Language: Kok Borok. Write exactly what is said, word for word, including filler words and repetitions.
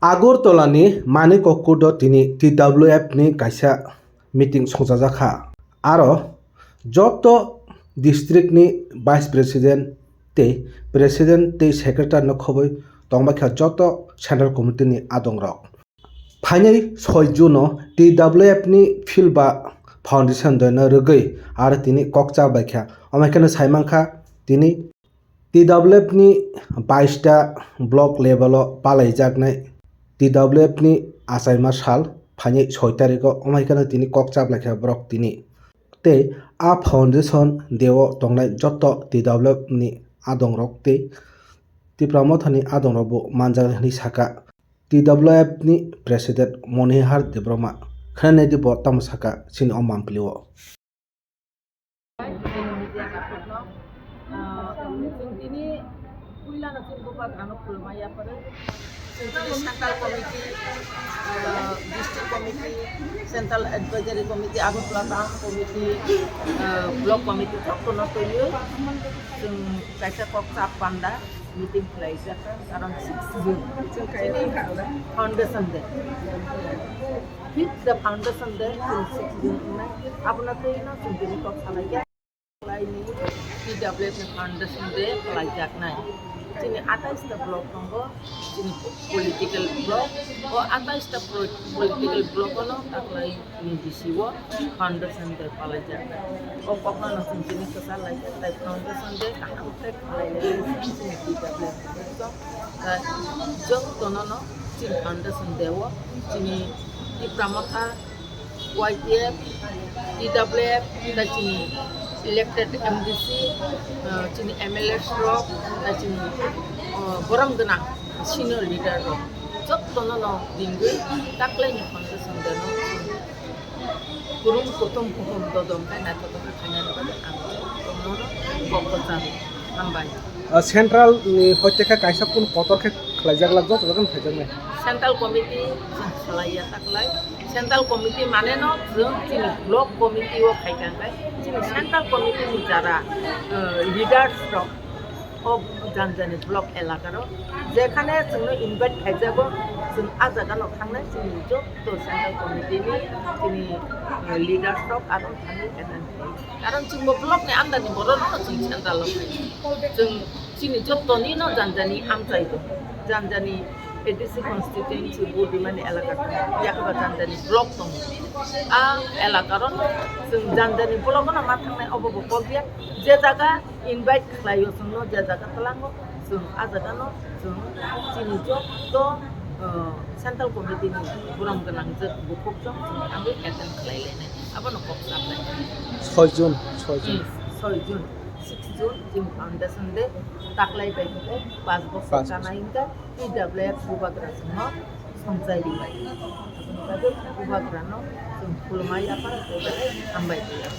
Agartala ni Manikya Court o tini T W F ni kaisa meeting songchajak kha. Aro joto district ni vice president tei president tei secretary no khobwi tongbai kha joto central committee ni adong rok. Phainai soi June o T W F ni field ba foundation day no rwgwi aro tini kok cha bai kha. Omo hai kheno sai mankha tini T W F ni bais ta block level o palaijaknai T W F ni achaima sal phainai soi tarikh o, omo hai kheno tini kok chaplaikha borok tini. Tei a foundation day o tongnai joto T W F ni adong rok tei Tipra Motha ni adong rok bo manjaknai hinwi saka T W F ni president Monihar Debbarma. Khwnanai di bo tamo saka chini o mampli o. Ah, chwng tini puilano chwng bubagrano khulumai ya phano. Chwng tini central committee, ah, district committee, central advisory committee, Agartala town committee, ah, block committee jotono twiwi chwng kaisa kok chap panda meeting khlaijak, karon six June chini foundation day. Fifth the foundation day, chini six June wngnai. Abono twi no chwng tini kok salaijak. Khlaini T W F ni foundation day khlaijaknai. Chini atais ta block tongo, chini political block. O atais ta pro-, political block ono taklai ni bisi o foundation day palaijak. O kokno no chwng tini kwchar laikha, tai foundation day kaham khe khlai lai chini T W F ni. Tai jotono no chini foundation day o chini Tipra Motha, Y T F, T W F, tai chini elected M D C, ah, chini M L As rok, tai chini, ah, borom gwnang senior leader rok jotono no ringwi taklai ni foundation day no chwng Kurum kutum kuhum dodom khe naithotok khe khainani bagwi ang tongnono kok kwchang hambai. Ah, central ni hoite khe kaisa kun kotor khe khlaijak lak joto joto khe khlaijaknai. Central committee chwng khlaiya taklai. Central committee mane no chwng chini block committee o khai kha khe chini central committee ni jara, eh, leaders rok o jani jani block elakaro jekhane chwngno invite khaijago, chwng a jagano thangnai chini joto central committee ni chini, eh, leaders rok aro thangwi attend khlai. Karon chwngbo block ni under ni borok no chwng central o khai. Chwng chini joto ni no jani jani amchai do. Jani jani A D C constituency bo bimani elaka tongo. Yakoba jani jani block tongo. A elaka ro no chwng jani jani block no ma thangnai obo bo kok ya. Je jaga invite khlaio chwngno je jaga twlango, chwng a jagano chwng chini joto, uh, central committee ni borom gwnangjak bukhuk chwng chwng thangwi attend khlai lainai. Abono kok sa khlai. Soi June, soi June. Hmm, soi June, six June chini foundation day taklai bai hwnkhe panch bochor Panch bochor. Kana hwnkhe T W F bubagra chwngno songchai rwbai. Aboni bagwi bubagrano chwng khulumai yaphar kaibai hambai khlai.